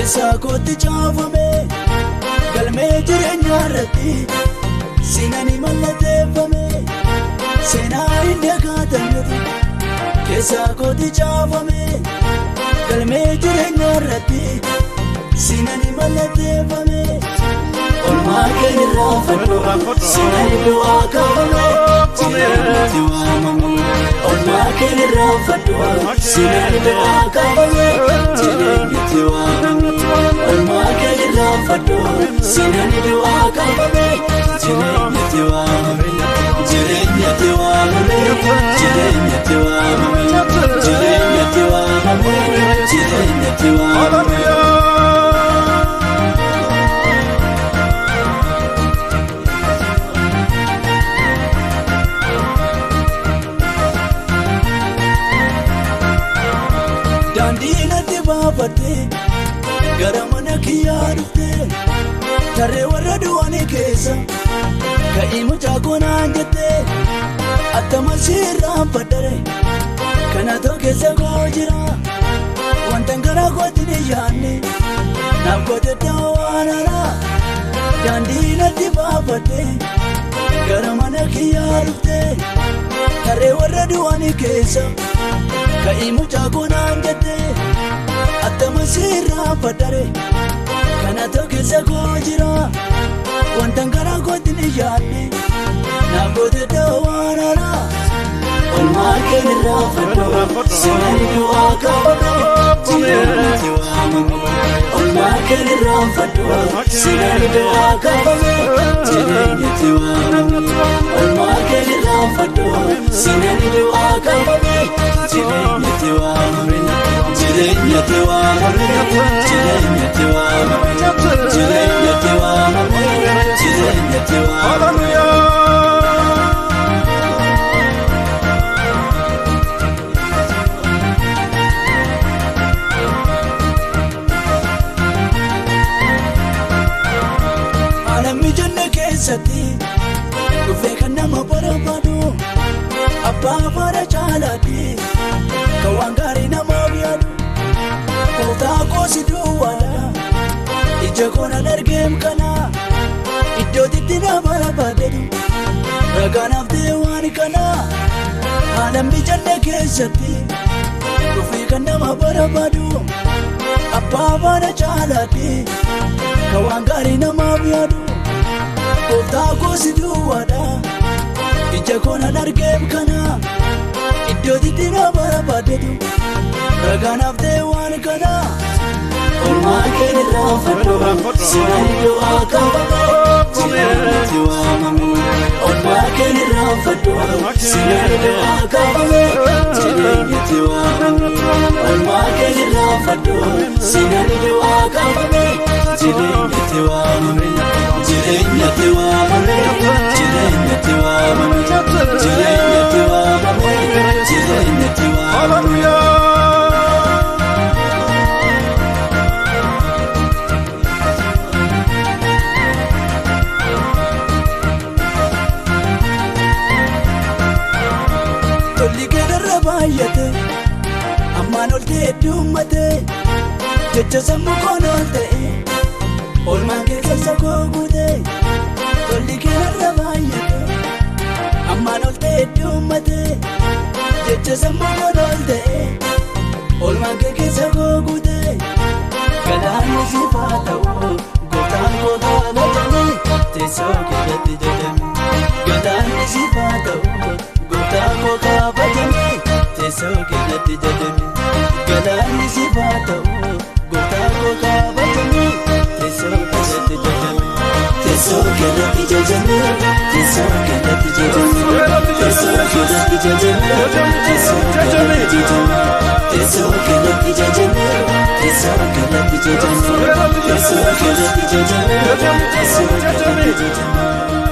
Keessaa kootti caafame galmee jireenyaa irratti siinani mallatteeffame seenaa hin dagatamnetu keessaa kootti caafame galmee jireenyaa irratti siinani mallatteeffame. Olmaa kee irraanfadhu siinani du'aa kaafame jireenyatti waamamu. Olmaa kee irraanfadhu siinani du'aa kaafame jireenyatti waamamu. Olmaa kee irraanfadhu siinani du'aa kaafame jireenyatti waamame. Jireenyatti waamame jireenyatti waamame jireenyatti waamame jireenyatti waamame. Daandii natti baafattee gara mana kiyyaa dhuftee tarree warra du'anii keessa ka'ii mucaa koonaan jettee attama sirraan faddare kanatoo keessa koo jira wantan gara kootti ni yaadne naaf goote waan haaraa. Daandii natti baafattee gara mana kiyyaa dhuftee tarree warra du'anii keessa ka'ii mucaa koonaan jettee attama sirraan faddare kanatoo keessa koo jira wantan gara kootti ni yaadne naaf goote waan haaraa. Olmaa kee irraanfadhu siinani du'aa kaafame jireenyatti waamamu. Olmaa kee irraanfadhu siinani du'aa kaafame jireenyatti waamamu. Olmaa kee irraanfadhu siinani du'aa kaafame jireenyatti waamame. Jireenyatti waamame jireenyatti waamame jireenyatti waamame jireenyatti waamame. Haala mijanne keessatti dhufee kan nama barbaadu abbaa faara caalaatti kan waan gaarii namaaf yaadu gooftaa koosi duwwaadha ija koonaan argeem kana iddootitti na barbaadetu ragaa naaf ta'e waan kana. Haala mijanne keessatti dhufee kan nama barbaadu abbaa faara caalaatti kan waan gaarii namaaf yaadu gooftaa koosi duwwaadha ija koonaan argeem kana iddootitti na barbaadetu ragaa naaf ta'e waan kana. Olmaa kee irraanfadhu siinani du'aa kaafame jireenyatti waamamu. Olmaa kee irraanfadhu siinani du'aa kaafame jireenyatti waamamu. Olmaa kee irraanfadhu siinani du'aa kaafame jireenyatti waamame. Jireenyatti waamame jireenyatti waamame jireenyatti waamame jireenyatti waamame. Tolli kee darra baay'ate ammaan ol ta'e heddumate jecha sammuu koon ol ta'e olmaan kee keessa koo guute. Tolli kee darra baay'ate ammaan ol ta'e heddumate jecha sammuu koon ol ta'e olmaan kee keessa koo guute. Galaanni siif haa ta'u gooftaan koo kabajame teessoo keetti jajame. Galaanni siif haa ta'u gooftaan koo kabajame teessoo keetti jajame. Galaanni siif haa ta'u gooftaan koo kabajame teessoo keetti jajame. Teessoo keetti jajame teessoo keetti jajame teessoo keetti jajame teessoo keetti jajame teessoo keetti jajame teessoo keetti jajame teessoo keetti jajame teessoo keetti jajame.